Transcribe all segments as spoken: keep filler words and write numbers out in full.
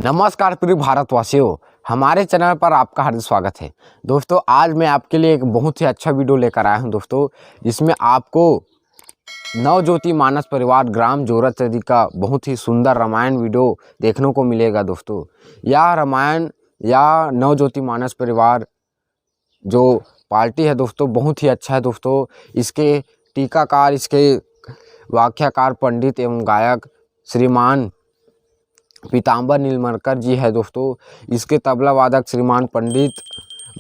नमस्कार प्रिय भारतवासियों, हमारे चैनल पर आपका हार्दिक स्वागत है। दोस्तों, आज मैं आपके लिए एक बहुत ही अच्छा वीडियो लेकर आया हूं दोस्तों, जिसमें आपको नवज्योति मानस परिवार ग्राम जोराचरी का बहुत ही सुंदर रामायण वीडियो देखने को मिलेगा दोस्तों। यह रामायण या नवज्योति मानस परिवार जो पार्टी है दोस्तों, बहुत ही अच्छा है दोस्तों। इसके टीकाकार, इसके व्याख्याकार पंडित एवं गायक श्रीमान पीताम्बर नीलमरकर जी है दोस्तों। इसके तबला वादक श्रीमान पंडित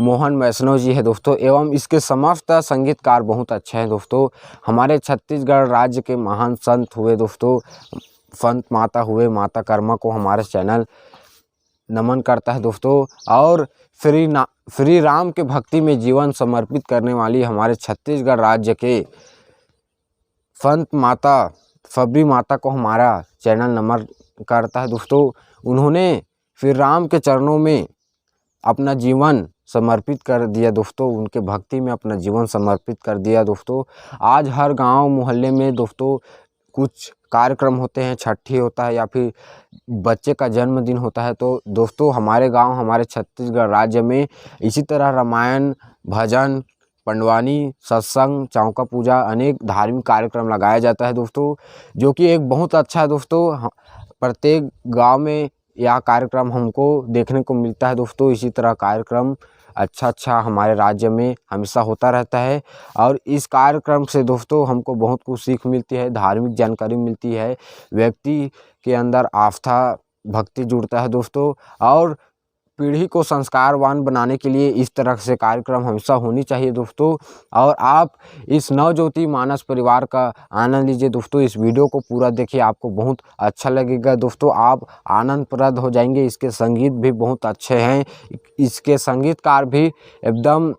मोहन वैष्णव जी है दोस्तों, एवं इसके समस्त संगीतकार बहुत अच्छे हैं दोस्तों। हमारे छत्तीसगढ़ राज्य के महान संत हुए दोस्तों, संत माता हुए, माता कर्मा को हमारे चैनल नमन करता है दोस्तों। और श्री ना श्री राम के भक्ति में जीवन समर्पित करने वाली हमारे छत्तीसगढ़ राज्य के संत माता, सबरी माता को हमारा चैनल नमन करता है दोस्तों। उन्होंने श्री राम के चरणों में अपना जीवन समर्पित कर दिया दोस्तों, उनके भक्ति में अपना जीवन समर्पित कर दिया दोस्तों। आज हर गांव मोहल्ले में दोस्तों कुछ कार्यक्रम होते हैं, छठी होता है या फिर बच्चे का जन्मदिन होता है, तो दोस्तों, हमारे गांव, हमारे छत्तीसगढ़ राज्य में इसी तरह रामायण, भजन, पंडवानी, सत्संग, चौका पूजा, अनेक धार्मिक कार्यक्रम लगाया जाता है दोस्तों, जो कि एक बहुत अच्छा है दोस्तों। ह-, प्रत्येक गांव में यह कार्यक्रम हमको देखने को मिलता है दोस्तों। इसी तरह कार्यक्रम अच्छा अच्छा हमारे राज्य में हमेशा होता रहता है, और इस कार्यक्रम से दोस्तों, हमको बहुत कुछ सीख मिलती है, धार्मिक जानकारी मिलती है, व्यक्ति के अंदर आस्था, भक्ति जुड़ता है दोस्तों। और पीढ़ी को संस्कारवान बनाने के लिए इस तरह से कार्यक्रम हमेशा होनी चाहिए दोस्तों। और आप इस नवज्योति मानस परिवार का आनंद लीजिए दोस्तों। इस वीडियो को पूरा देखिए, आपको बहुत अच्छा लगेगा दोस्तों, आप आनंदप्रद हो जाएंगे। इसके संगीत भी बहुत अच्छे हैं, इसके संगीतकार भी एकदम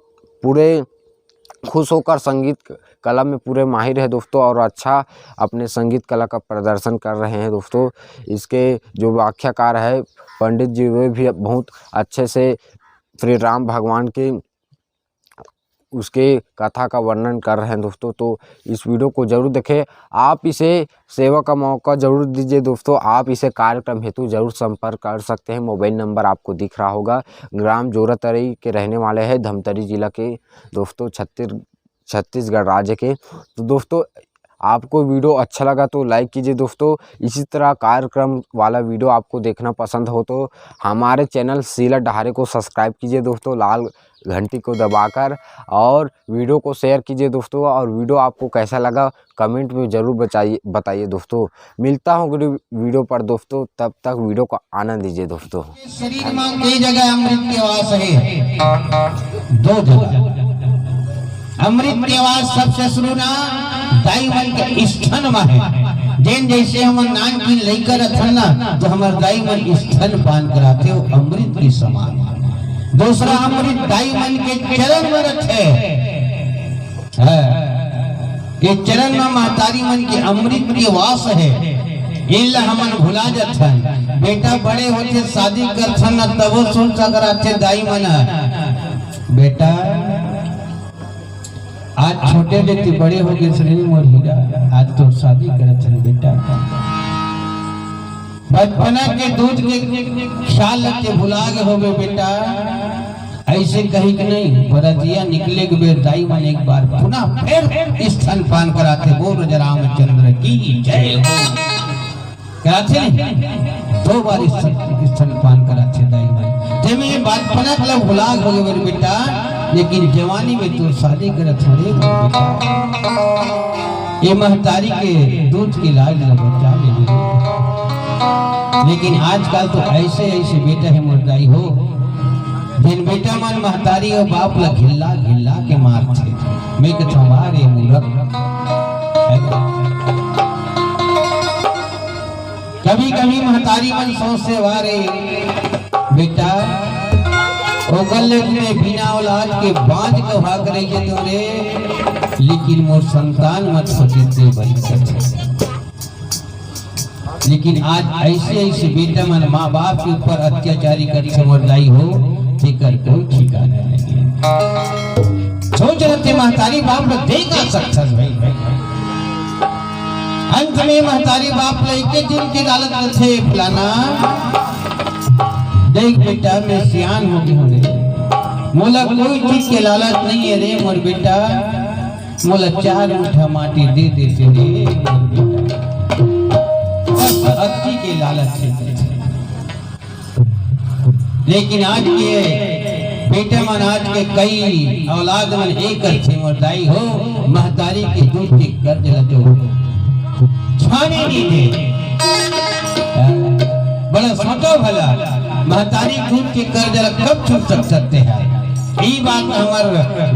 पूरे खुश होकर संगीत कला में पूरे माहिर है दोस्तों, और अच्छा अपने संगीत कला का प्रदर्शन कर रहे हैं दोस्तों। इसके जो व्याख्याकार है पंडित जी, वे भी बहुत अच्छे से श्री राम भगवान के उसके कथा का वर्णन कर रहे हैं दोस्तों। तो इस वीडियो को जरूर देखें, आप इसे सेवा का मौका जरूर दीजिए दोस्तों। आप इसे कार्यक्रम हेतु जरूर संपर्क कर सकते हैं। मोबाइल नंबर आपको दिख रहा होगा। ग्राम जोरातरी के रहने वाले हैं, धमतरी जिला के दोस्तों, छत्तीस छत्तीसगढ़ राज्य के। तो दोस्तों, आपको वीडियो अच्छा लगा तो लाइक कीजिए दोस्तों। इसी तरह कार्यक्रम वाला वीडियो आपको देखना पसंद हो तो हमारे चैनल सीला डहारे को सब्सक्राइब कीजिए दोस्तों, लाल घंटी को दबाकर, और वीडियो को शेयर कीजिए दोस्तों। और वीडियो आपको कैसा लगा, कमेंट में जरूर बचाइए, बताइए दोस्तों। मिलता हूँ अगली वीडियो पर दोस्तों, तब तक वीडियो का आनंद लीजिए दोस्तों। शरीर में कई जगह अमृत के वास है, दो जगह अमृत के वास। सबसे शुरू ना दाई मन के स्तन में है। जेन जैसे हमन नानकिन लइका रथन ना, तो हमर दाई मन स्तन पान कराथे, वो अमृत के समान। दूसरा अमृत दाई मन के चरण में रथे। हाँ। ये चरण में महतारी मन के अमृत के वास है। इला हमन भुला जाथन। बेटा बड़े होथे, शादी करथन ना, तबो सोच सकराथे दाई मन, बेटा आज छोटे ले ते बड़े हो गए, श्री मोर हीरा, आज तो शादी करत हन बेटा। बचपना के दूध के ख्याल ल ते भुला गे होबे बेटा। ऐसे कही कि नहीं, बरतिया निकले के बेर दाई मन एक बार पुनः फिर स्तनपान कराथे। बोल राजा रामचंद्र की जय हो। कराथे नहीं, दो बार स्तन, स्तनपान कराथे दाई मन। जेमे बालपना के लग भुला हो गए बेटा, लेकिन जवानी में तो शादी करत हो रे बेटा। ये महतारी के दूध के लाज ल बचा ले बेटा। लेकिन आजकल तो ऐसे ऐसे बेटा हे मोर दाई हो, जेन बेटा मन महतारी और बाप ला घिल्ला घिल्ला के मारथे। मैं कथंव, "वाह रे मूरख।" कभी कभी महतारी मन सोचथे, "वाह रे बेटा, ओकर ले मैं बिना औलाद के बांझ कहा करे के तो रे, लेकिन मोर संतान मत होती ते बड़ी करथे।" लेकिन आज ऐसे ऐसे बेटा मन माँ बाप के ऊपर अत्याचारी करथे मोर दाई हो, तेकर कोई ठिकाना नहीं। सोच रहे थे महतारी बाप ला दे का सकथस भाई। अंत में महतारी बाप ला एक दिन के गालत रथे, फलाना देख बेटा, मैं सियान हो गे हों रे, मोला कोई चीज के लालच नइ हे रे मोर बेटा, मोला चार मुठा माटी दे देते रे मोर बेटा। बस अतकी के लालच हे। लेकिन आज के बेटा मन, आज के कई औलाद मन ए करथे मोर दाई हो, महतारी के दूध के कर्ज ल तो छाने नइ दे। बड़ा सोचो भला, महतारी दूध के कर्ज ल कब छूट सकथे? ई बात हमर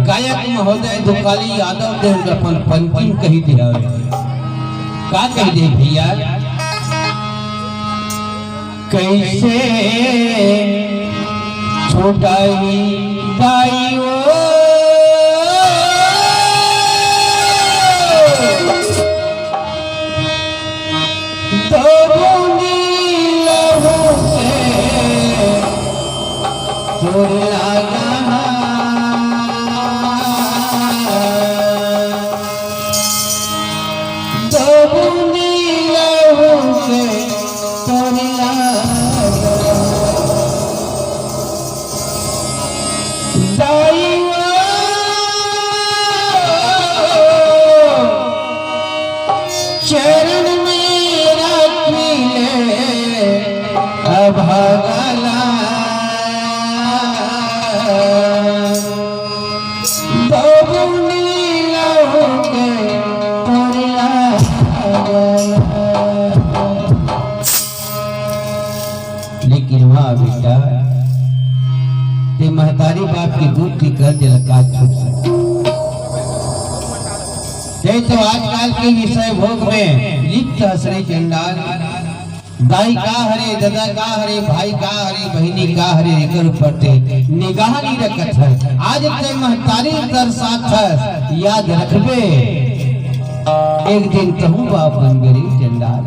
गायक महोदय दुकाली यादव देव अपन पंक्ति म कहि दे हवे। का कहि दे भैया? कइसे छुटाही दाई ओ, दो बूंदी लहू के तोर लागा, दो बूंदी लहू के तोर लागा। दाई ओ, चरण में राखी ले अभागा ला, दो बूंदी लहू के तोर लागा। लेकिन वाह बेटा, ते महतारी बाप के दूध के कर्ज ल का छूट सकथे? ते तो आजकल के विषय भोग में लिप्त हस रे चंडाल। दाई का हरे, ददा का हरे, भाई का हरे, बहिनी का हरे, एकर ऊपर ते निगाह नइ रखत हस। आज ते महतारी तरसात हस, याद रखबे, एक दिन तहूं बाप बनबे रे चंडाल।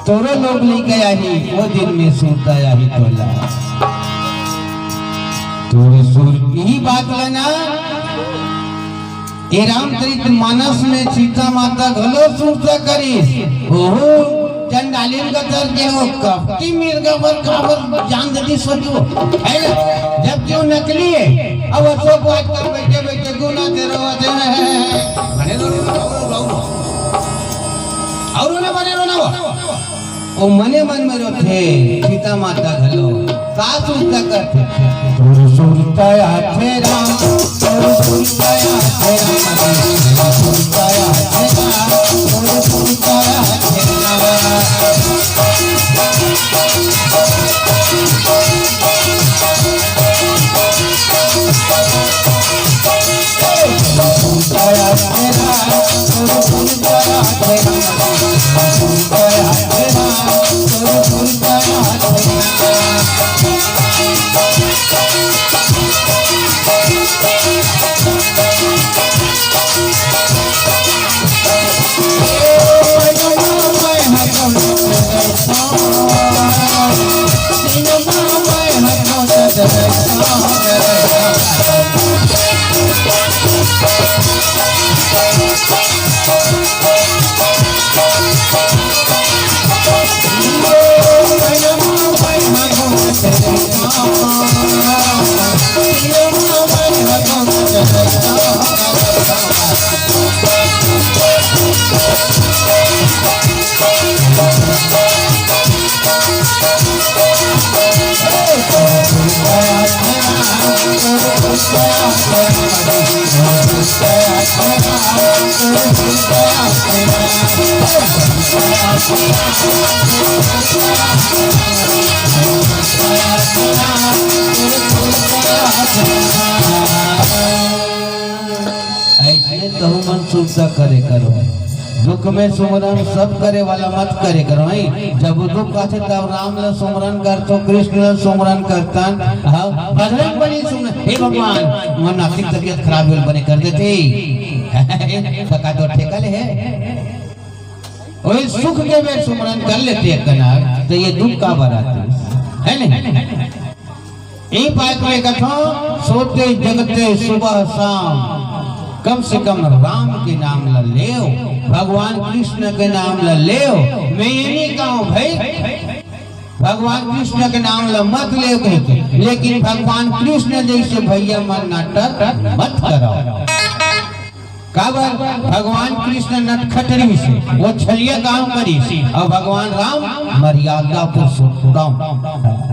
तोरो लोग लेके आही, ओ दिन में सुरता आही तोला। तोर सुर, इही बात ला ना, ए रामचरित मानस में सीता माता घलो सुरता करिस। ओहो, चंडालिन का तर के हो, कपटी मिर्गा बर काबर जान दे दिस हो जो, है ना? जब क्यों नकली है, अब अशोक वाजपेयी बैठे बैठे गुना दे रहा है, बने रहो, रहो, रहो, रहो। अउ रोना बने रोना वो। ओ मने मन में रोथे, सीता माता घलो। का सुरता करथे? तोर सुरता आथे राम, तोर सुरता आथे राम, तोर सुरता आथे राम, तोर सुरता आथे राम। अइसने तहू मन सुरता करे करो। दुख में सुमरन सब करे वाला मत करे करो, हैं? जब दुख आथे तब राम ल सुमरन करथो, कृष्ण ल सुमरन करथन, हाँ, बजरंग बली सुमरन, हे भगवान, मोर नाती के तबीयत खराब होल बने कर देते। त का तोर ठेका ले हे? ओही सुख के बेर सुमरन कर लेते एक कनार, त ये दुख काबर आथे, है नहीं? ए बात में कथो, सोते जगते सुबह शाम कम से कम राम के नाम ल लेव, भगवान कृष्ण के नाम ल लेव। मैं ये नहीं कहूं भाई, भगवान कृष्ण के नाम ल मत लेव कहिथे, लेकिन भगवान कृष्ण जइसे भइया मन नाटक मत करव। काबर? भगवान कृष्ण नटखट रिहिसे, ओ छलिया काम करिस, अउ भगवान राम मर्यादा पुरुषोत्तम,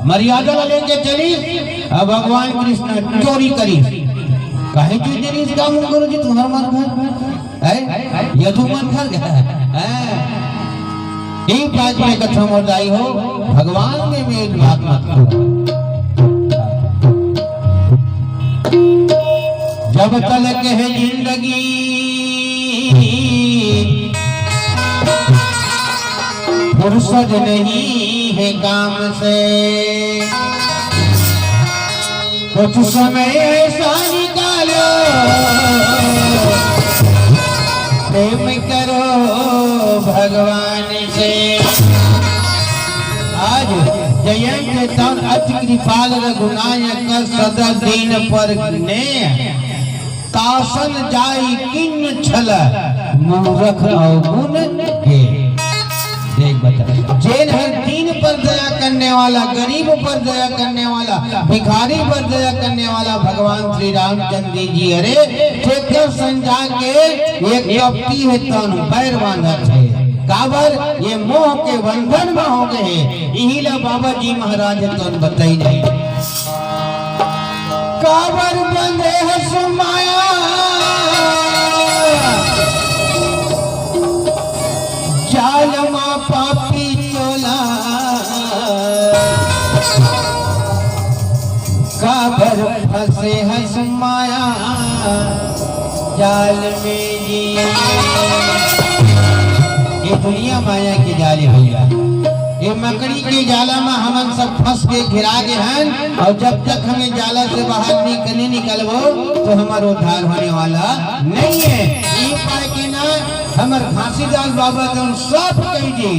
मर्यादा ल लेके चलिस, अउ भगवान कृष्ण चोरी करिस। काहे चोरी करिस का गुरुजी तुम्हर मन घर? हैं? यदु मन घर? हैं? ई पाँच में कथा मोर दाई हो, भगवान में मेल भाग मत करो। जब तलक है जिंदगी, फुर्सत नहीं है काम से। कुछ समय ऐसा निकालो, प्रेम करो भगवान से। आज जयंत तन अति कृपाल रघुनायक सदा दीन पर नेह। तासन जाई किन्न छल मूरख अवगुण के। देख बच्चा, जेन हर दीन पर दया करने वाला, गरीब पर दया करने वाला, भिखारी पर दया करने वाला भगवान श्री रामचंद्र जी, अरे, जेकर संग जाके ये कपटी हे तन बैर बांधत हे। काबर? ये मोह के बंधन में हो गए हे। इही ला बाबा जी महाराज तन बताई नहीं। काबर बंधे हस माया जाल मा पापी चोला, काबर फंसे हस माया जाल में जी। ये दुनिया माया के जाल हे भैया, ये मकड़ी के जाला में हमन सब फंस के घेरा गए हैं, और जब तक हमें जाला से बाहर निक-, नहीं निकलबो तो हमारा उद्धार होने वाला नहीं है। ये पाए के ना हमर घासीदास बाबा जौन साफ कही जी,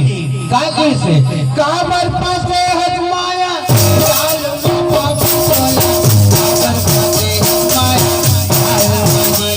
का कही से, काबर फंसे हस माया जाल में पापी चोला, काबर फंसे हस माया जाल में जी।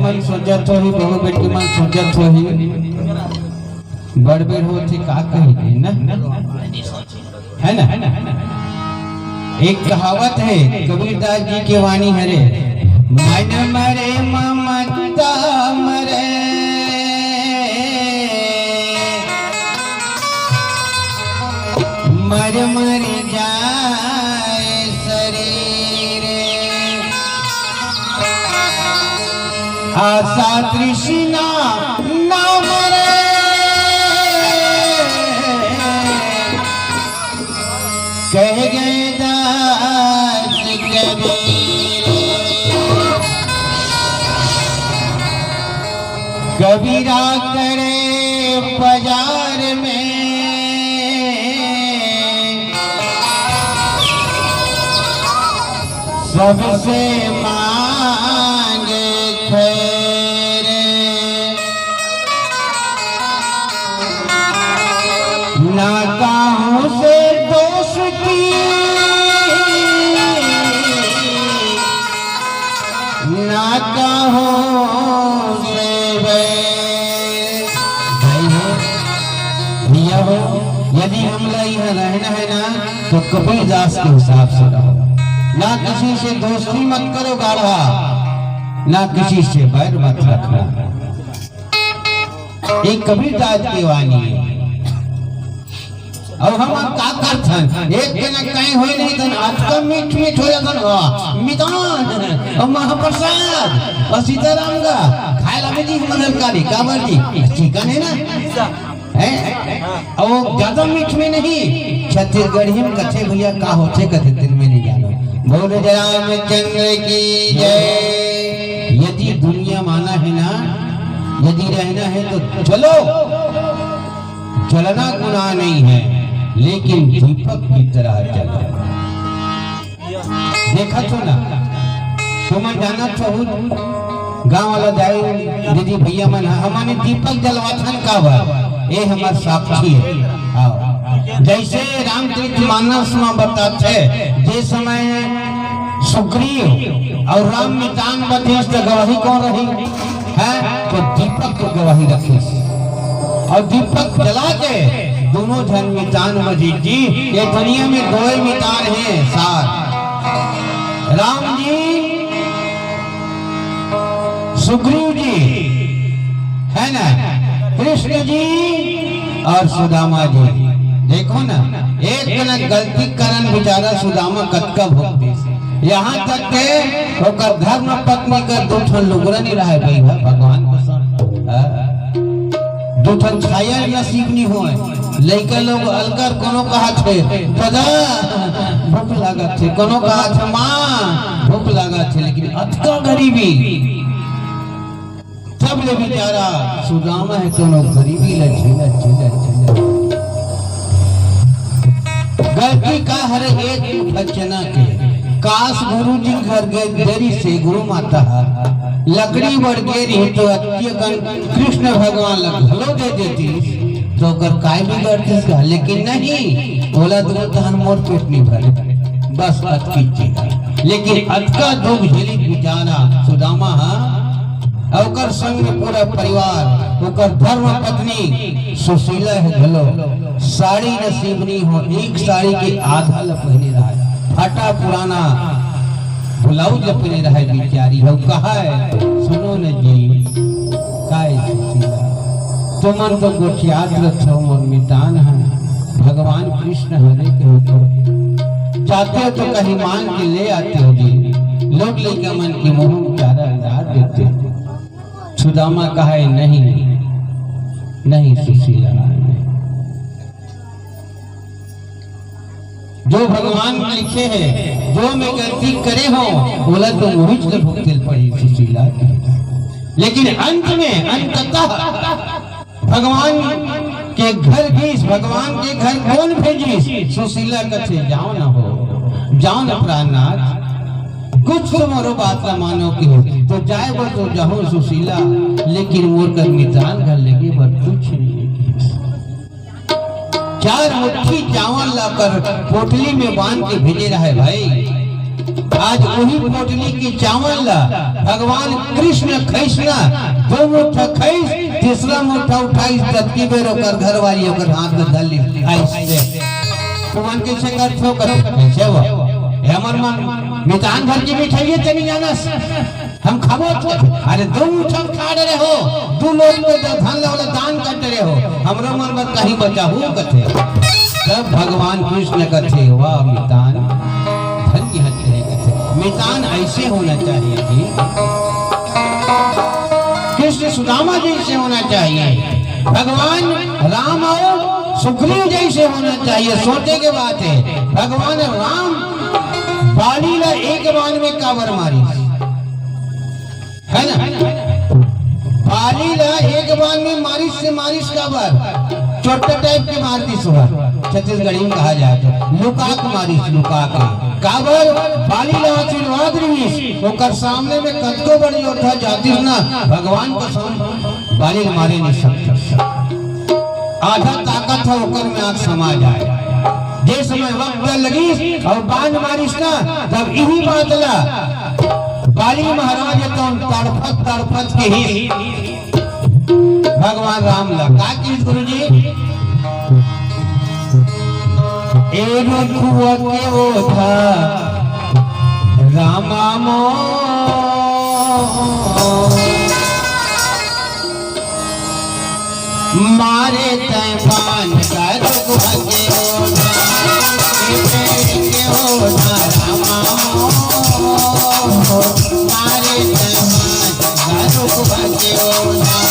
मन सोचत होही, बहू बेटी मन सोचत होही, बड़ बेर होथे का कही के ना, है ना? एक कहावत है, कबीरदास जी के वाणी हरे, "मन मरे ममता मरे, मर मर जाए शरीर।" आशा तृष्णा ना मरे, कह गए दास कबीर। कबीरा करे बाजार में, सबसे मांगे खैर। ना कहूँ से दोस्ती, ना कहूँ से बैर। भाई हो, भैया हो, यदि हमला यहाँ रहना है ना, तो कबीरदास के हिसाब से रहो। ना किसी से दोस्ती मत करो गाढ़ा, ना किसी से बैर मत रखना। एक कबीरदास की वाणी है। अउ हमन का करथन, एक के ना कहीं होय नहीं तन, अतका मीठ मीठ हो जाथन, वाह, मितान, अउ महाप्रसाद, अउ सीताराम का, खाए ला भी जी, मदर का नहीं, काबर जी, चिकन है ना? हैं? अउ वो ज्यादा मीठ में नहीं, छत्तीसगढ़ी में कथे भैया का होथे कथे, तेन में नहीं जानो। बोल रामचंद्र की जय। यदि दुनिया माना है ना, यदि रहना है तो चलो, जलना गुनाह नहीं है, लेकिन दीपक की तरह जलो। देखत हो ना, तुमन जानत हो, गांव वाला दाई, दीदी, भैया मन ह, हमन दीपक जलवाथन काबर? ए हमर साक्षी है। आओ, जैसे रामचरित मानस में बताथे, जे समय सुग्रीव अउ राम मितान बधिस त गवाही कौन रही? है, तो दीपक के गवाही रखिस। अउ दीपक जला के दोनों झन मितान म जीत जी, ये दुनिया में दोय मितान हे, सार। राम जी, सुग्रीव जी, है ना, कृष्ण जी अउ सुदामा जी। देखो ना, एक ना गलती करन बेचारा सुदामा कतका भोग दिस। यहाँ तक के ओकर धर्म पत्नी कर दू ठन लुगरा नहीं रहे भाई, भगवान कसम। हाँ। दू ठन छाया नसीब नहीं होय। लइका लोग अलकर कोनो कहत हे, "दादा, भूख लागत हे," कोनो कहत हे, "माँ, भूख लागत हे," लेकिन अतका गरीबी। तब ले बेचारा सुदामा हे, कोनो गरीबी ल झेलत, झेलत, झेलत। गलती का हरे एक मुठा चना के। काश गुरु जी घर गए देरी से गुरु माता ह लकड़ी बर गे रही तो अतिकन कृष्ण भगवान ल घलो दे देती तो ओकर काय बिगड़तीस का, लेकिन नहीं, ओला दू तहन मोर पेट नहीं भरे, बस अतकी चीज। लेकिन अतका दुख झेली बेचारा सुदामा ह, ओकर संग में पूरा परिवार, ओकर धर्म पत्नी सुशीला हे घलो, साड़ी नसीब नहीं हो, एक साड़ी के आधा ल पहिने रहय, फटा पुराना ब्लाउज ल पहिने रहय बिचारी हो। कहय, सुनो न जी, काय सुशीला, तुमन तो गोठियात रथो मोर मितान ह, भगवान कृष्ण हरे कहे तो जाते हो तो कहीं मांग के ले आते हो जी, लोग लइका मन के मुंह में चारा डाल देते। सुदामा कहय, नहीं, नहीं सुशीला, नहीं। जो भगवान लिखे हे, जो मैं गलती करे हो, ओला तो मुहिच ल भुगते ल पड़ी सुशीला। लेकिन अंत में, अंततः भगवान के घर गईस, भगवान के घर कौन भेजिस? सुशीला कथे, जाओ ना हो, जाओ ना प्राणनाथ, कुछ तो मोरो बात ला मानो के हो, तो जाए बर तो जाहूं सुशीला, लेकिन मोर कर मितान घर लेगे बर कुछ नहीं लेगे। चार मुट्ठी चावल लाकर पोटली में बांध के भेजे रहय भाई। आज उही पोटली के चावल ला भगवान कृष्ण खइस ना, दो मुट्ठा खइस, तीसरा मुट्ठा उठाइस, ततकी बेर ओकर घरवाली ओकर हाथ में धर ली, खाइस। तो मन कइसे करथो, कथे, "कइसे हो? ए हमर मन मितान घर के मिठाई ते नइ जानस, हम खाबो।" अरे दो मुट्ठा खा डरे हो, दू लोग के धन ला ओला दान कर डरे हो, हमरो मन बर कहीं बचाहू, कथे। तब भगवान कृष्ण कथे, "वाह मितान, धन्य हते," कथे। मितान अइसे होना चाहिए जी। कृष्ण सुदामा जइसे होना चाहिए। भगवान राम अउ सुग्रीव जइसे होना चाहिए। सोचे के बात हे, भगवान राम बाली ला एक बाण में काबर मारिस? हे ना? बाली ला एक बाण में मारिस से मारिस काबर? चोट्टा type के मार दिस ओला। छत्तीसगढ़ी में कहा जाए तो लुका के मारिस, लुका के। काबर? बाली ला आशीर्वाद रिहिस, ओकर सामने में कतको बड़ योद्धा जातिस ना, भगवान कसम, बाली ला मारे नइ सकतिस। आधा ताकत ह ओकर में आग समा जाए। जे समय वक्त लगिस अउ बाण मारिस ना, तब इही बात ला बाली महाराज तो तड़फत तड़फत कहिस भगवान राम ला। का कहिस गुरुजी? ए रुखवा के ओथा रामा मोर, मारे तैं बान का रुख के ओथा, ए पेड़ के ओथा रामा मोर, मारे तैं बान का रुख के ओथा।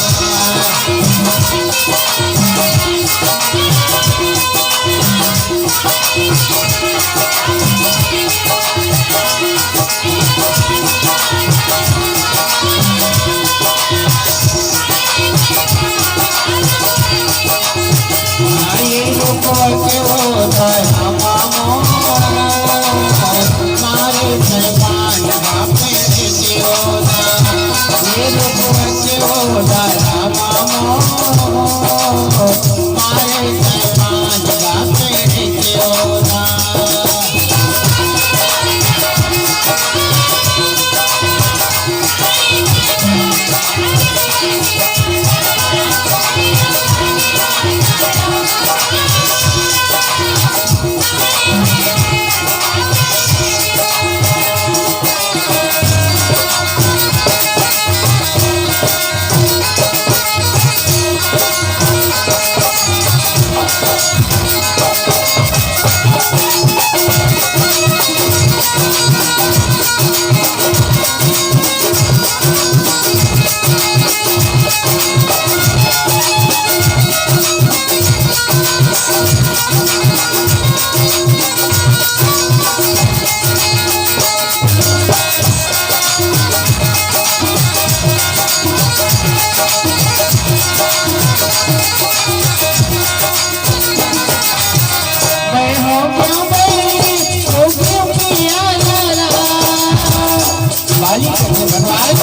बाली कथे, "भगवान,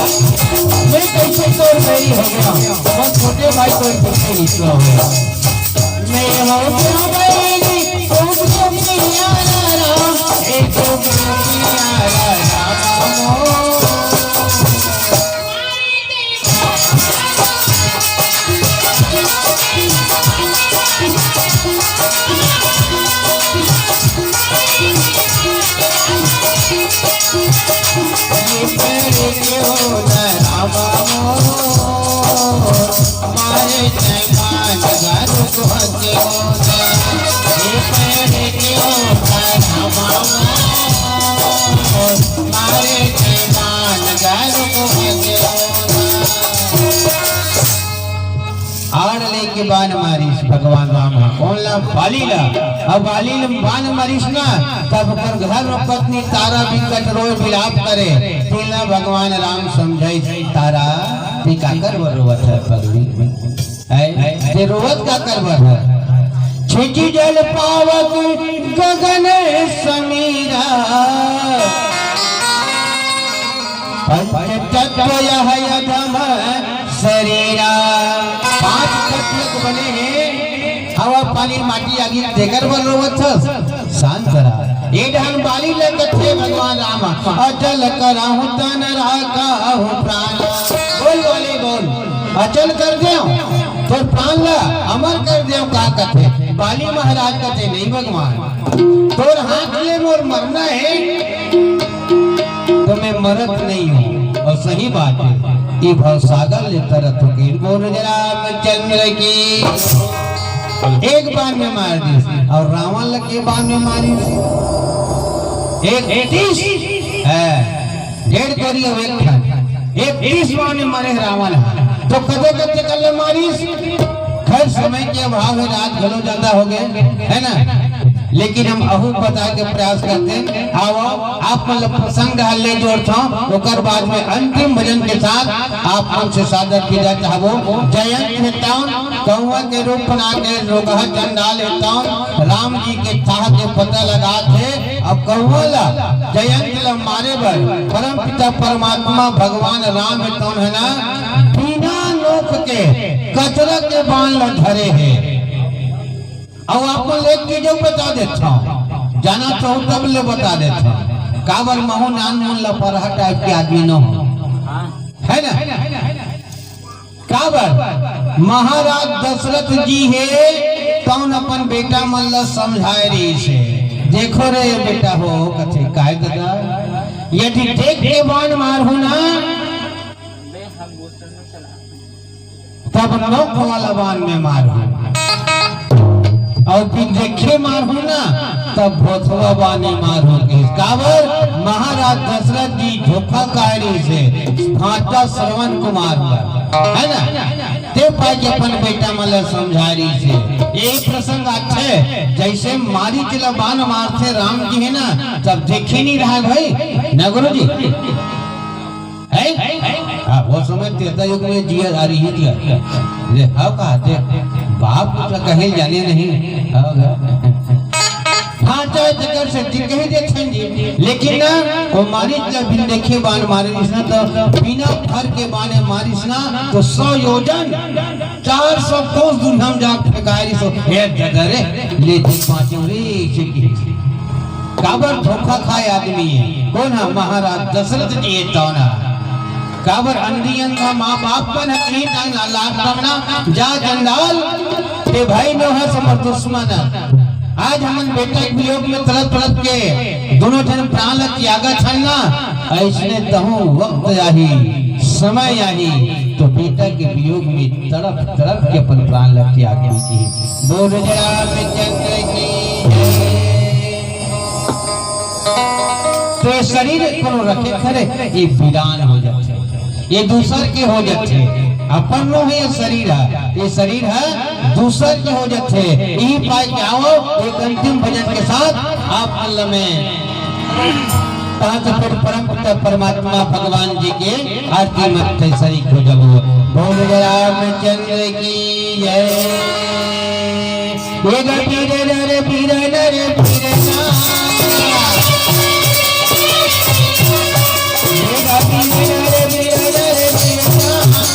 मैं कइसे तोर बैरी हो गेंव? मोर छोटे भाई तोर पीछे निकला हुआ है।" मैं हो गया बैरी, ओ प्यारा राम, ए तो प्यारा राम। आड़ लेके बान मारिस भगवान राम ह। कोन ला? बाली ला। अब बाली ला बान मारिस ना, तब ओकर घर में पत्नी तारा बिकट रोए, बिलाप करे। तेला भगवान राम समझाइस, "तारा, तैं काकर बर रोवत हस पगली? हैं? तैं रोवत काकर बर हस? छिंचि जल पावत गगन समीरा।" पंच तत्व यह अधम सरीरा। पांच तत्व के बने हे हवा, पानी, माटी आगी तेकर बर रोवत हस, शांत रह। ए डहन बाली ल कथे भगवान राम, अचल करहु तन राखहु प्राण। बोल बाली बोल, अचल कर देव तोर प्राण ल, अमर कर देव का कथे। बाली महाराज कथे, नहीं भगवान, तोर हाथ ले मोर मरना हे, तो मैं मरत नहीं हूँ। और सही बात है, ये भवसागर ले तरत हो गई। बोल रामचंद्र की। एक बाण में मार दिस। और रावण ल के बाण में मारिस? एक, एक तीस है, डेढ़ कोरी अउ एक ठन, एक तीस बाण में मारे रावण ह। तो कते कते कर ले मारिस? खैर, समय के अभाव हे, रात घलो ज्यादा हो गए, है ना? लेकिन हम अहू बताए के प्रयास करते हैं। आओ, आप मन ल प्रसंग हर ले जोड़थव, ओकर बाद में अंतिम भजन के साथ आप मन से सादर विदा चाहबो। जयंत हे तौन कौआ के रूप बना के, रोगहा चंडाल हे तौन राम जी के थाह के पता लगात हे। अब कौआ ला, जयंत ला मारे बर परम पिता परमात्मा भगवान राम हे तौन, है ना, बिना नोक के कचरा के बाण ला धरे हे। अउ आप मन ल एक चीज अउ बता देथव, जाना चाहू तब ले बता देथव, काबर महू नानमुन लपरहा टाइप के आदमी न हो, है ना? काबर महाराज दशरथ जी हे, तौन अपन बेटा मन ल समझाए रहिस हे। देखो रे बेटा हो, कथे, काय ददा, यदि देख के बाण मारहू ना, तब नोक वाला बाण में मारहू, अउ बिन देखे मारहू ना, तब भोथवा बाण में मारहू। काबर महाराज दशरथ जी धोखा खाए रहिस हे भांचा श्रवण कुमार बर, है ना? ते पाय के अपन बेटा मन ल समझाए रहिस हे। यही प्रसंग आथे, जैसे मारीच ल बाण मारथे राम जी, है ना, तब देखे नहीं रहा भाई, ना गुरु जी? है? हाँ, वो समय त्रेता युग में जिया आ रही थी। ले, हाँ, कहा थे, बाप कुछ कहे जाने नहीं। हाँ, हाँ। हाँ, चाहे जगह से जी कही दे छन जी, लेकिन ना, वो मारिस जब बिन देखे बाण मारिस ना, तो बिना फर के बाण मारिस ना, तो सौ योजन, चार सौ कोस दूर हम जाके फेंकाए रहिस हो। हे दादा रे, ले जी पाँचों रे, इसे की। काबर धोखा खाए आदमी हे। कोन ह? महाराज दशरथ जी हे तौन ह। काबर अंधी अंधा माँ बाप मन ह कहीं ना लाख बमना, जा चंडाल, ते भाई नो ह समर दुश्मन ह। आज हमन बेटा के वियोग में तड़प तड़प के दोनों झन प्राण ल त्यागत हन ना, अइसने तहूँ वक्त आही, समय आही, तो बेटा के वियोग में तड़प तड़प के अपन प्राण ल त्याग दीजिए। बोल रामचंद्र की जय। तो ये शरीर कोनो रखे खरे, ये वीरान हो जाथे, ये दूसर के हो जाथे, अपन नो हे ये शरीर ह, ये शरीर ह दूसर के हो जाथे। यही पाय के आओ, एक अंतिम भजन के साथ आप मन ल मैं तहाँ से फिर परम पिता परमात्मा भगवान जी के आरती में तैसरी हो जाबो। बोल रामचंद्र की जय। ये गा पीरे रे पीरे रे पीरे ना। ये गा पीरे रे पीरे रे पीरे ना।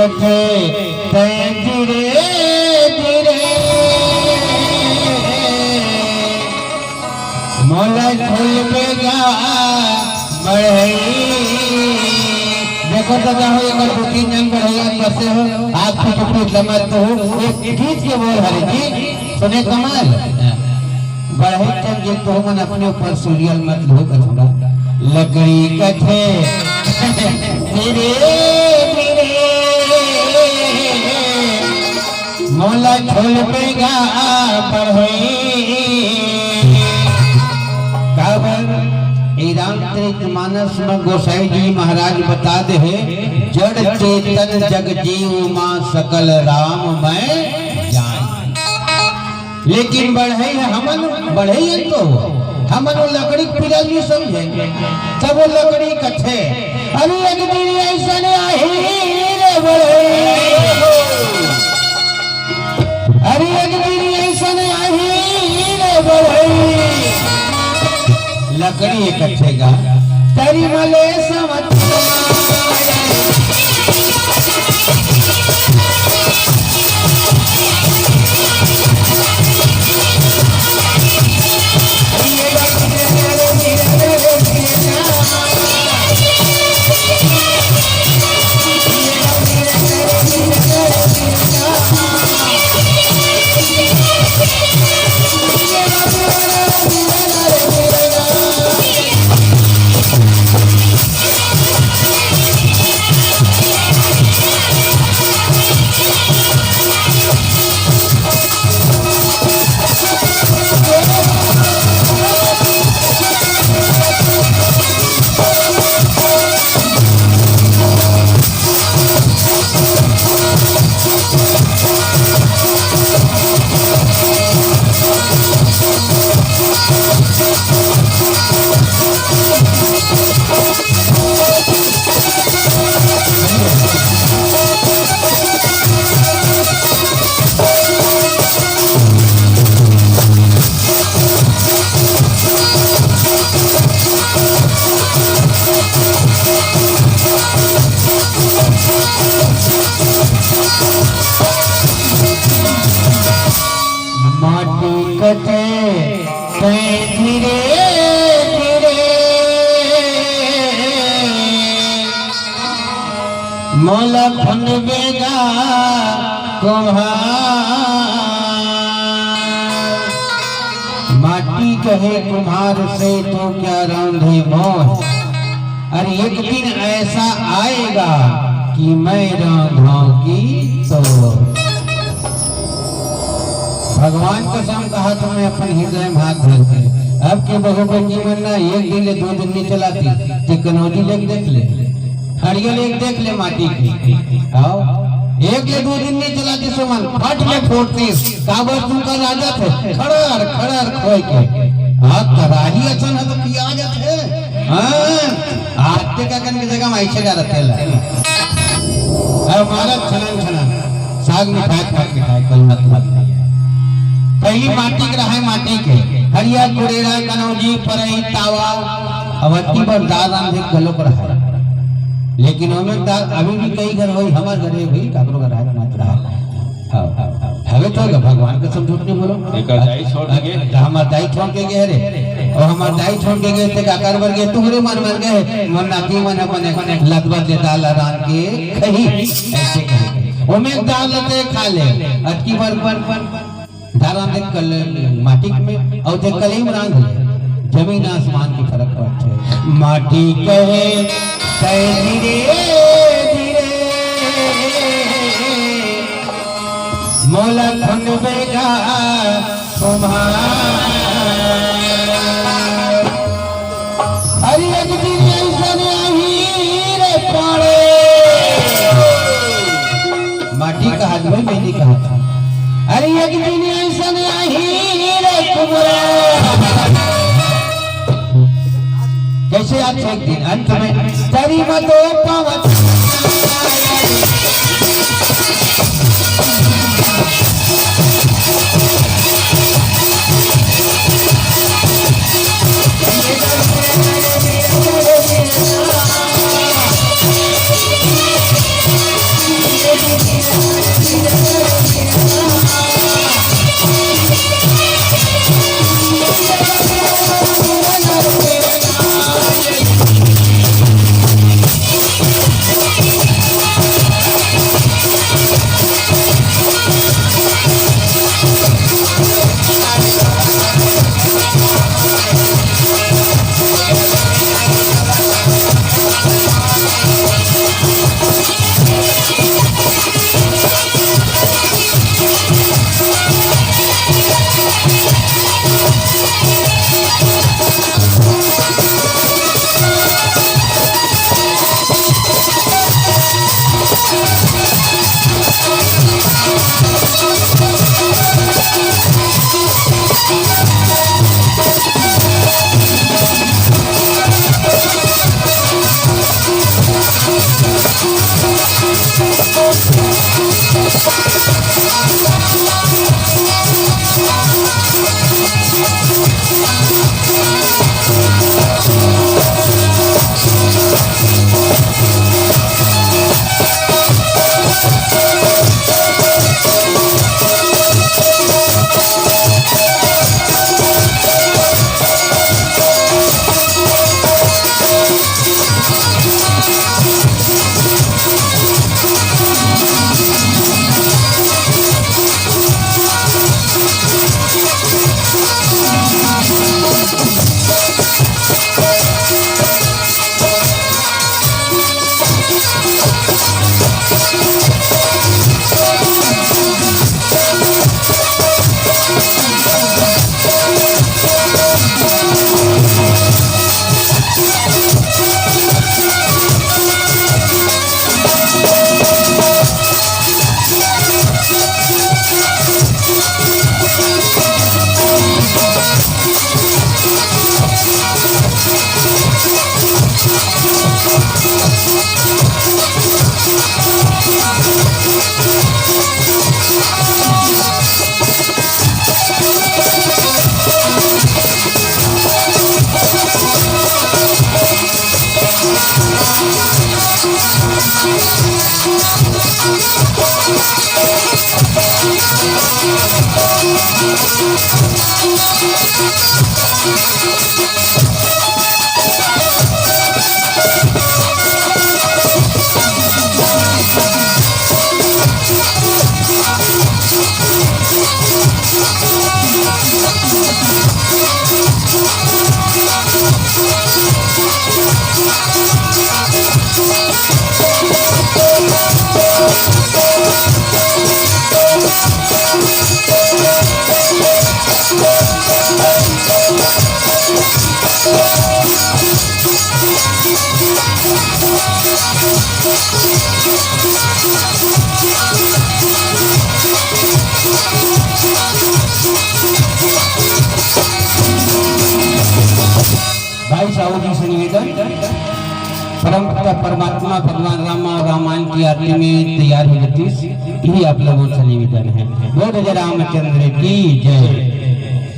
तैं धीरे धीरे मोला झुलबे गा बढ़ई। देखो दादा हो, एकर दू तीन झन बढ़ई बसे हो, आँख फुट फुट लमत हो, एक गीत के बोल हरे जी, सुने कमाल। बढ़ई चल जे तो मन अपने ऊपर सूर्यल मत लो कथुरा। लकड़ी कथे धीरे धीरे मोला झुलबे गा बढ़ई। काबर ए रामचरित मानस में गोसाई जी महाराज बता दे हे, जड़ चेतन जग जीव माँ सकल राम मैं जान। लेकिन बढ़ई हे, हमन बढ़ई हे तो हमन वो लकड़ी के पीरा नहीं समझे। तब वो लकड़ी कथे, अरे एक दिन ऐसन आही रे बढ़ई, अरे एक दिन ऐसन आही रे बढ़ई। लकड़ी कथेगा, तरी मले समझ माटी कथे तैं धीरे धीरे मोला खनबे गा कुम्हार। माटी कहे कुम्हार से, तो क्या रांधे मोर। अरे एक दिन ऐसा आएगा कि मैं रांधों की तो। भगवान कसम कहा तो मैं अपन हृदय में हाथ धर के, अब के बहू बेटी मन ना एक दिन ले दो दिन नहीं चलाती, टेक्नोलॉजी लेके देख ले, हरियल एक देख ले माटी के। आओ, एक ले दो दिन नहीं चलाती सुमन, फट ले फोड़ती। काबर तुमका राजा थे, खड़र खड़र खोए के। हाँ, कराही असन है तो पिया जाते। हाँ, आते का कन के जगह में ऐसे का रखे ला। अब मारत छलन छलन, साग मिठाई, भात मिठाई, कोई मतलब नहीं है। पहली माटी के रहा है, माटी के। हरिया, कुरेरा, कनौजी, परई, तावा, अवंती पर दाल रांधे घलो कर रहा है। लेकिन ओमे दाल अभी भी कई घर होई, हमार घर में भी काकरो घर है, मत रहा। हाँ, हाँ, हाँ। हवे तो भगवान कसम झूठ नहीं बोलो। एकर दाई छोड़ के गे। तो हमार दाई छोड़ के गए रे। और हमार दाई छोड़ के गए थे, काकर बर गए, तुहरे मन मर गए। मन नाती मन अपने लतबत ले दाल रांध के खही। ऐसे कहे। ओमे दाल ते खा ले। अतकी बार, बार, बार, दाल रांध के कल माटी में, और ते कलई में रांध ले। जमीन आसमान की फर्क पड़थे। माटी कहे, तै धीरे, धीरे, मोला खनबे गा तुम्हार। अरे एक दिन ऐसन आही रे पाड़े। माटी कहा, मैं नहीं कहा था। अरे एक दिन ऐसन आही रे कुमरा। कैसे आज एक दिन अंत में तरी मतो पावत। भाई साहू जी से निवेदन, परम पिता परमात्मा भगवान राम और रामायण की आरती में तैयार हो जातीस, यही आप लोगों से निवेदन है। बोल रामचंद्र की जय।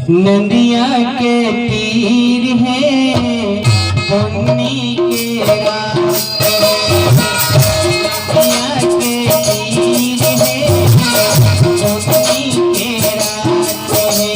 नदिया के तीर है, पुन्नी के रात है। नदिया के तीर है, पुन्नी के रात है।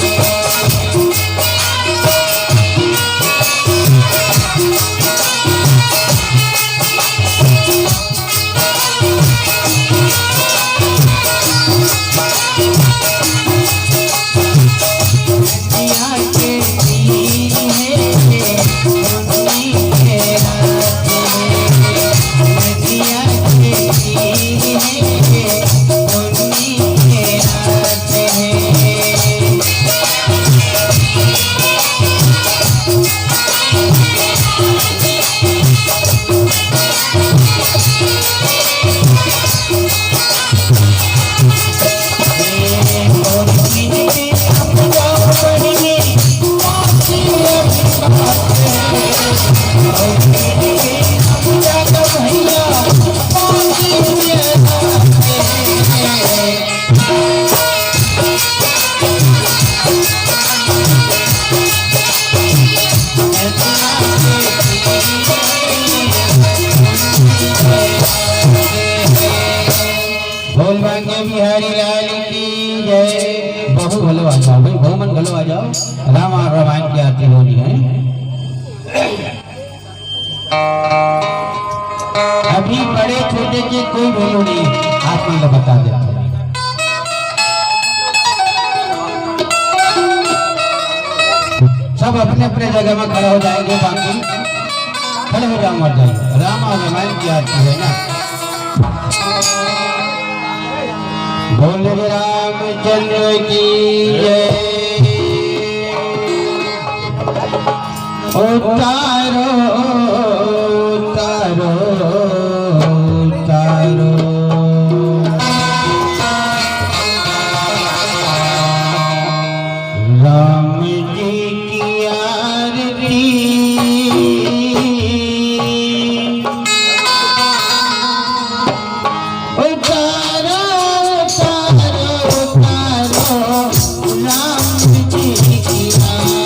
बोल बांके बिहारी लाल की जय। बहू घलो आ जाओ भाई, बहू मन घलो आ जाओ। राम और रामायण की आरती होनी है। अभी बड़े छोटे के कोई value नहीं, आप मन ला बता देथंव। सब अपने अपने जगह में खड़ा हो जाएंगे, बाकी खड़े हो जाओ, मत जाइए। राम और रामायण की आरती है ना। बोल रे रामचंद्र की जय। उतारो, उतारो, उतारो। राम जी की आरती। उतारो, उतारो, उतारो, राम जी की आरती।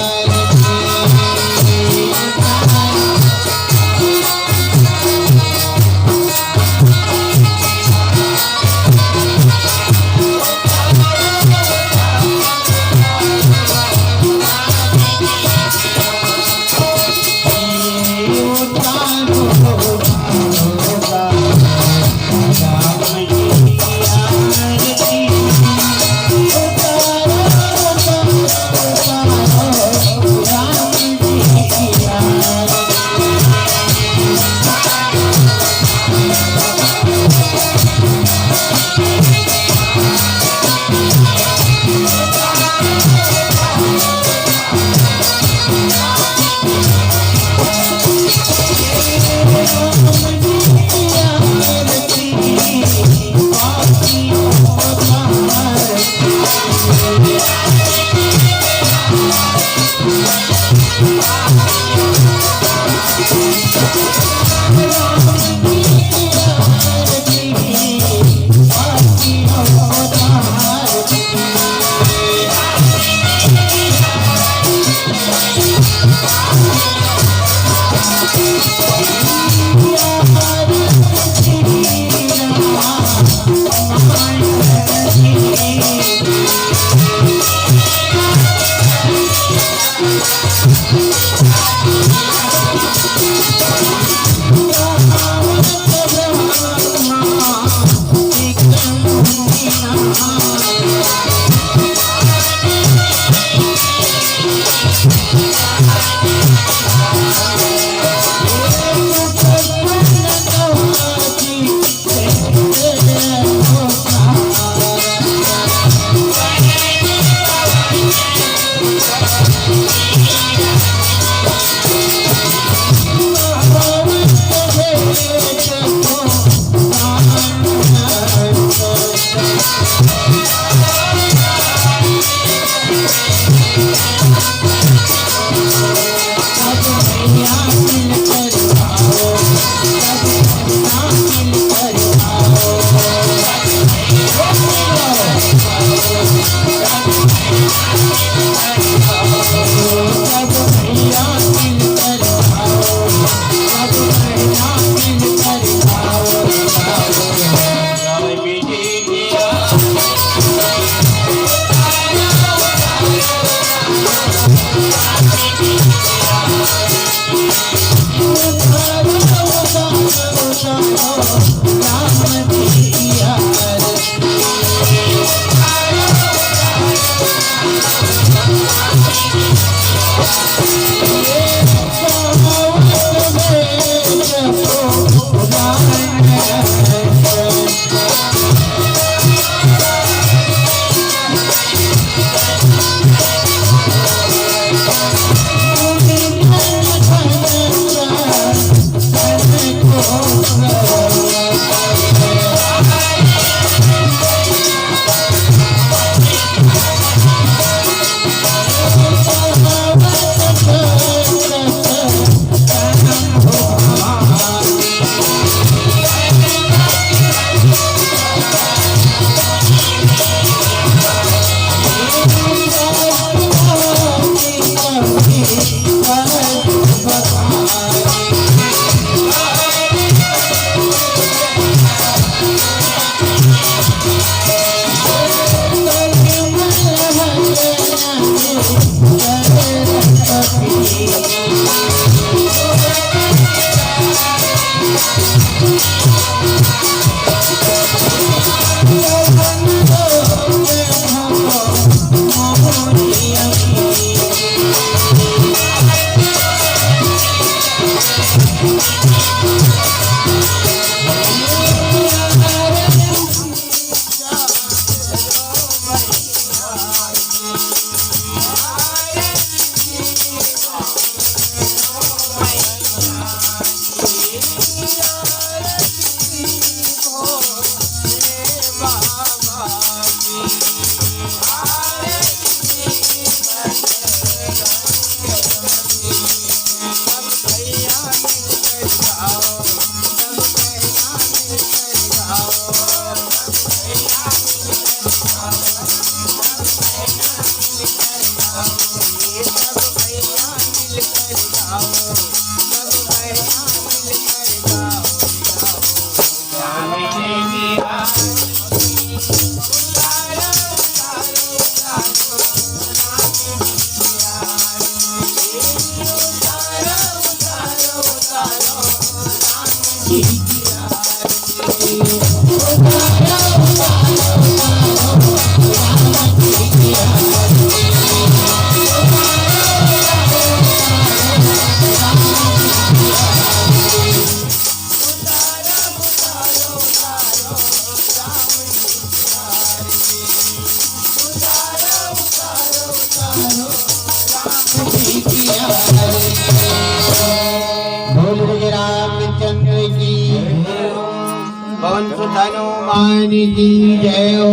पवन सुत हनुमान की जय हो।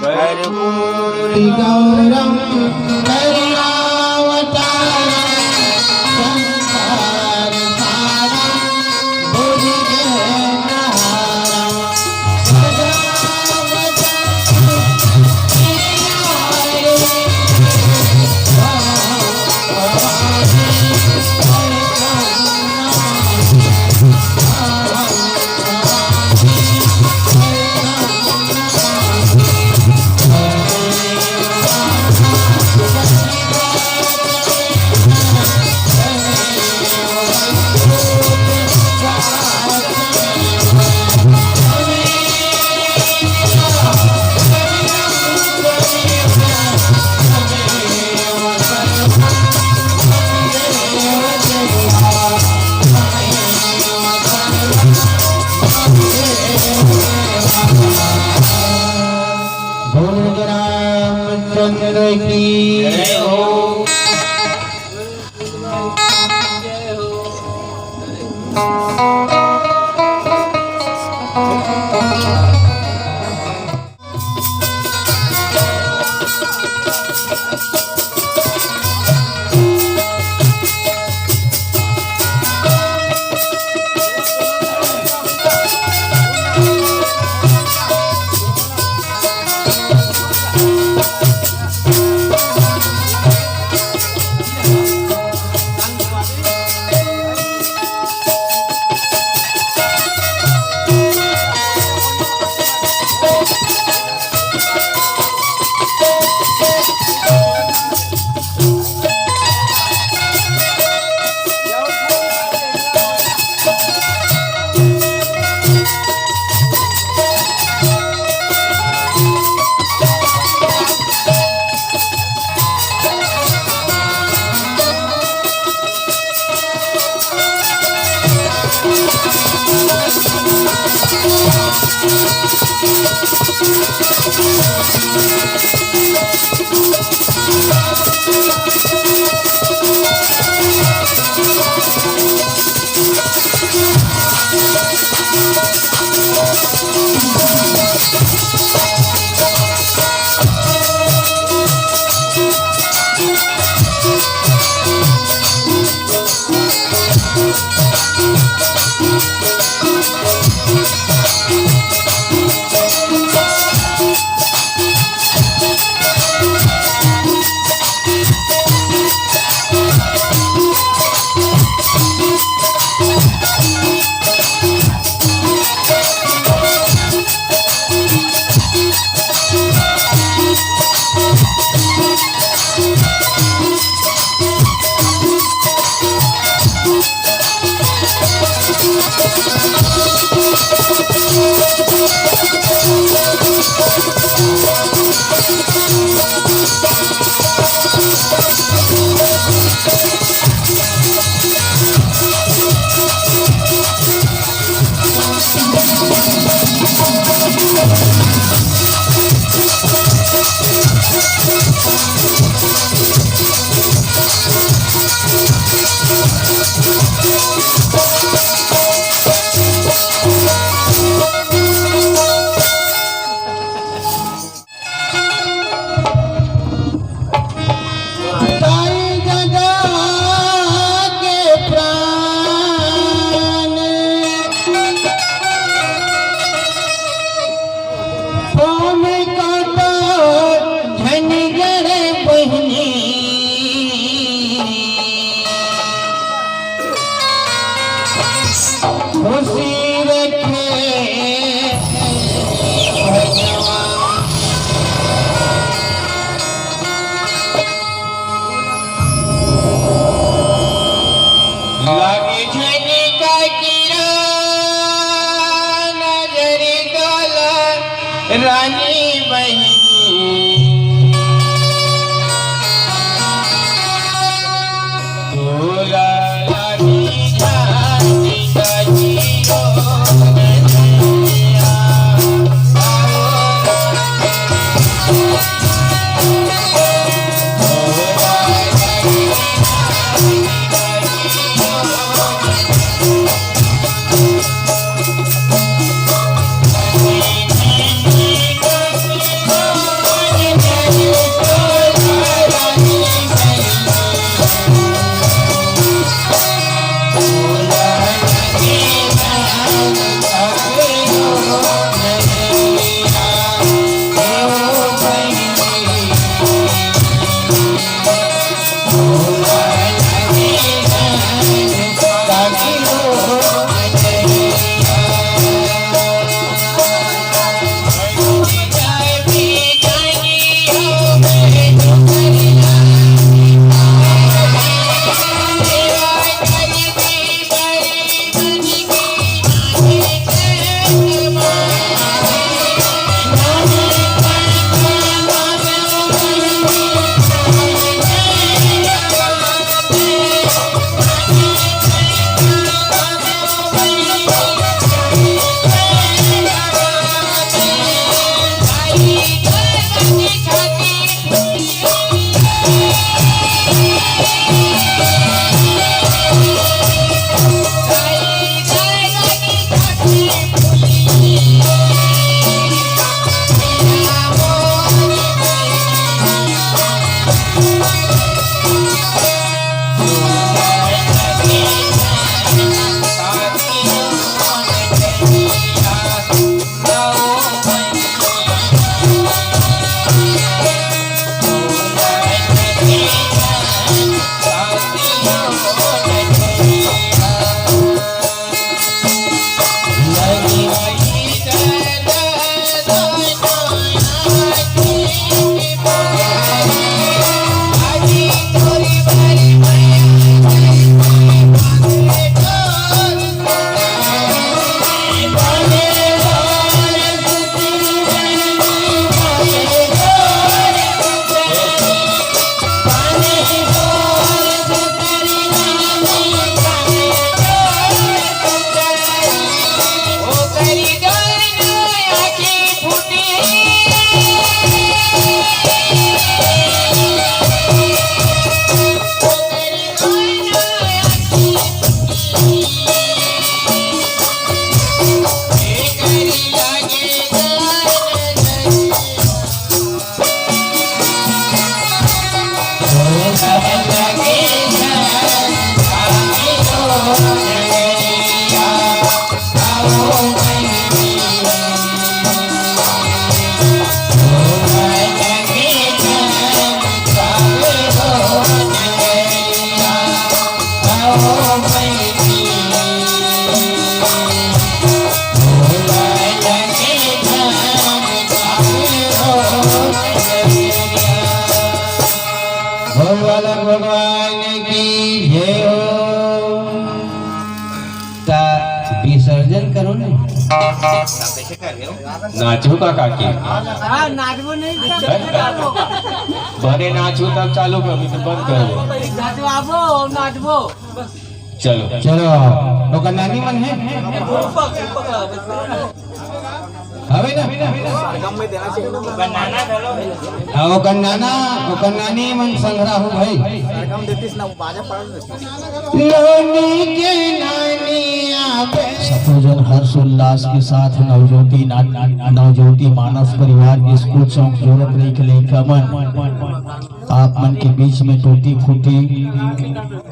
कर्पूर गौरम करुणावतारम संसार सारम भुजगेन्द्रहारम सदा वसंतम हृदयारविंदे। भोज रामचंद्र की जय हो। ताई जगा के प्राण, पवन काटा झन गड़े बहिनी। खुशी रखे भगवान। लागे झनिका किरण नजर काला रानी बहिनी। की जय हो। त विसर्जन करो ना। नाचो का काकी। हाँ, नाचबो नहीं तो हैं? बने नाचो तब चालू कर, अभी तो बंद कर दो। नाचवाबो, नाचबो। चलो। चलो, ओकर नानी मन हे? हवे ना? हाँ, ओकर नाना, ओकर नानी मन संघरा हो भाई। नानी के नानी आवे। सतो जन हर्ष उल्लास के साथ नवज्योति ना-, नवज्योति मानस परिवार स्कूल चौक जोरत रही के लइका मन आप मन के बीच में टूटी फूटी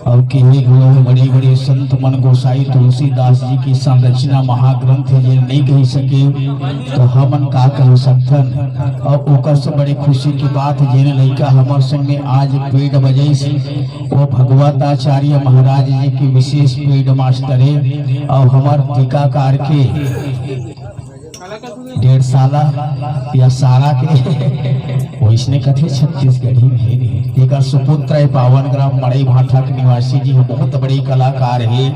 अउ केहे घलो हे बड़े-बड़े संत मन गोसाई तुलसीदास जी के संरचना महाग्रंथ जेन नइ कहि सके, तो हमन का कहि सकथन? अउ ओकर से बड़े खुशी के बात, जेन लइका हमर संग में आज पेंड बजाइस, वो भगवत आचार्य महाराज जी के विशेष पेंड मास्टर हे, अउ हमर टीकाकार के डेढ़ साला या सारा के वइसने कथे छत्तीसगढ़ी में हे नहीं। एकर सुपुत्र हे पावन ग्राम मड़ई भाठा के निवासी जी, ह बहुत बड़े कलाकार हे,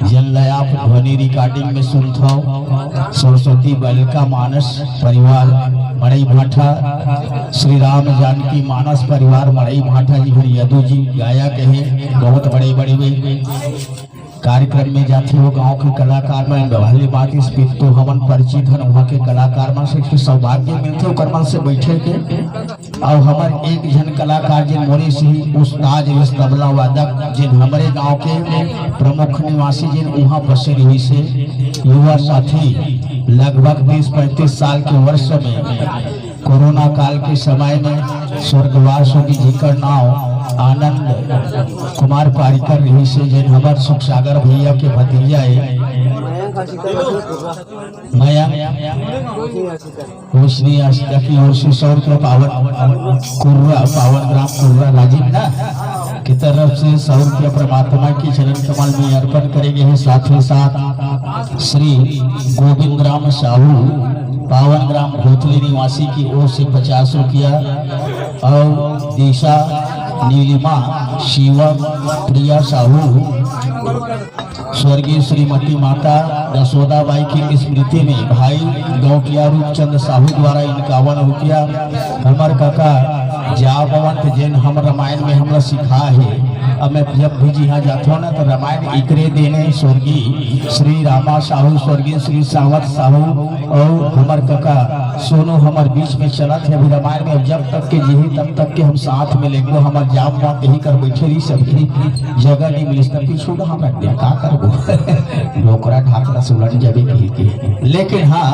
जेन ल आप ध्वनि रिकॉर्डिंग में सुनथव। सरस्वती बालिका मानस परिवार मड़ई भाठा, श्री राम जानकी मानस परिवार मड़ई भाठा जी, हर यदु जी गायक हे, बहुत बड़े बड़े वे कार्यक्रम में जाथे, वो गांव के कलाकार मन डबहली बात इस पित्तो हमन परिचित हन, वहाँ के कलाकार मन से एक सौभाग्य मिलथे, ओकर मन से बैठे के। अउ हमर एक झन कलाकार जिन मोरे से ही उस्ताद रिहिस तबला वादक, जिन हमरे गांव के प्रमुख निवासी जिन उहाँ बसे रिहिस हे, युवा साथी लगभग तीस पैंतीस साल के वर्ष में कोरोना काल के समय में स्वर्गवास होगी, जिकर नाव आनंद कुमार पारीकर रिहिस हे, जेन हमर सुखसागर भैया के भतीजा हे। मयंक रोशनी आस्था की ओर से सौ रुपया पावन कुर्रा, पावन ग्राम कुर्रा राजीव ना की तरफ से सौ रुपया परमात्मा के चरण कमल में अर्पण करे गए हैं। साथ ही साथ श्री गोविंद राम साहू पावन ग्राम भोथली निवासी की ओर से पचास रुपया और दिशा, नीलिमा, शिवम, प्रिया साहू, स्वर्गीय श्रीमती माता यशोदा बाई की स्मृति में भाई गौटिया रूपचंद साहू द्वारा इक्यावन रुपया। हमर काका जामवंत जेन हम रामायण में हमला सिखा हे, अब मैं जब भी जिहाँ जाथो ना तो रामायण इकरे देने स्वर्गीय श्री रामा साहू, स्वर्गीय श्री सावंत साहू और हमर काका सोनू हमर बीच में चलत हे अभी रामायण में। अब जब तक के जीही तब तक के हम साथ में लेगो। हमर जामवंत यही कर बैठे रही, सबकी जगह नहीं मिलिस त पीछू डहार रख दिया, का करबो? डोकरा ढाकला से उलट जाबे कही के। लेकिन हाँ,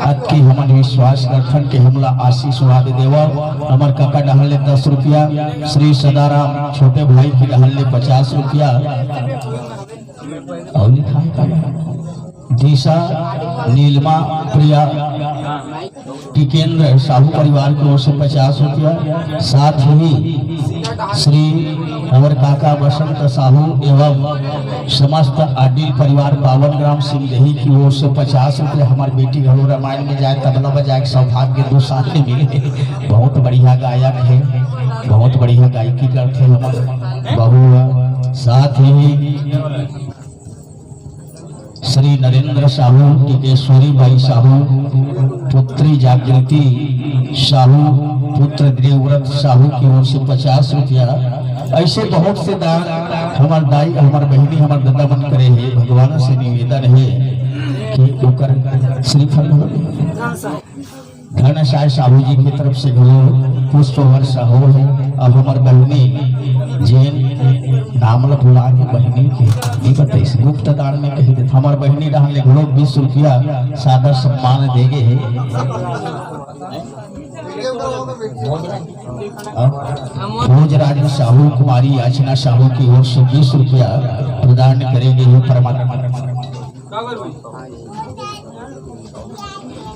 अतकी हमन विश्वास करथन कि हमला आशीर्वाद देवा। हमर काका डहर ले दस रुपया, श्री सदाराम छोटे भाई की डहर ले पचास रुपया। और लिखा है का? दिशा, नीलमा, प्रिया, टिकेंद्र साहू परिवार की ओर से पचास रुपया, साथ ही श्री हमर काका बसंत साहू एवं समस्त आडिल परिवार पावन ग्राम सिंगदेही की ओर से पचास रुपया। हमर बेटी घलो रामायण में जाए, तबला बजाए के सौभाग्य दो साथ में मिले। बहुत बढ़िया गायक हे, बहुत बढ़िया गायकी करथे हमर बहू ह। साथ ही श्री नरेंद्र साहू, टिकेश्वरी बाई साहू, पुत्री जागृति साहू, पुत्र देवव्रत साहू की ओर से पचास रुपया। ऐसे बहुत से दान हमर दाई, हमर बहिनी, हमर ददा मन करे हे। भगवान से निवेदन हे कि ओकर श्रीफल हो। घनश्याम साहू जी की तरफ से घलो पुष्प वर्षा हो हे। अब हमर बहिनी जेन नाम ल भुला के बहिनी के नहीं बताइस, गुप्त दान में कही देत, हमर बहिनी डहन ले घलो बीस रुपया सादर सम्मान दे गे हे। भोजराज साहू, कुमारी याचना साहू की ओर से बीस रुपया प्रदान करे गे हे। परमात्मा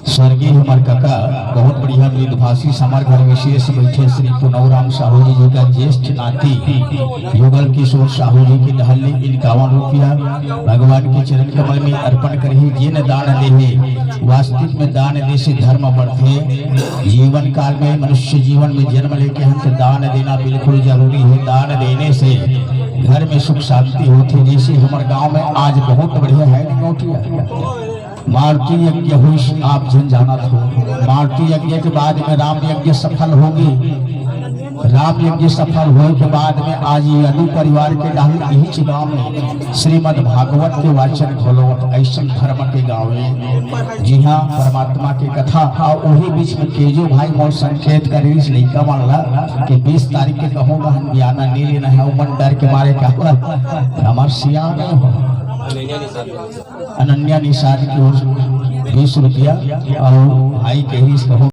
स्वर्गीय हमर काका बहुत बढ़िया मृदुभाषी, हमर घर विशेष बैठे श्री पुनौराम साहू जी का ज्येष्ठ नाती युगल किशोर साहू जी की डहर ले इक्यावन रुपया भगवान के चरण कमल में अर्पण करही। जेन दान देहे वास्तविक में दान दे से धर्म बढ़थे। जीवन काल में, मनुष्य जीवन में जन्म लेके हम तो दान देना बिल्कुल जरूरी है। दान देने से घर में सुख शांति होती। जैसे हमारे गांव में आज बहुत बढ़िया है, नोटिया मारुति यज्ञ हुई, आप झन जानत हो। मारुति यज्ञ के बाद में राम यज्ञ सफल होगी। राम यज्ञ सफल होए के बाद में आज ये अनु परिवार के डाहर इही गांव में श्रीमद् भागवत के वाचन घलो होत। ऐसन धर्म के गांव हे, जिहां परमात्मा के कथा। और वही बीच में केजो भाई मोर संकेत करिस लइका मन ला कि बीस तारीख के कहूं रहन बियाना नहीं लेना है, उमन डर के मारे का हमार सियान हो। अनन्या निषाद की ओर से बीस रुपया और भाई कहिस कहूं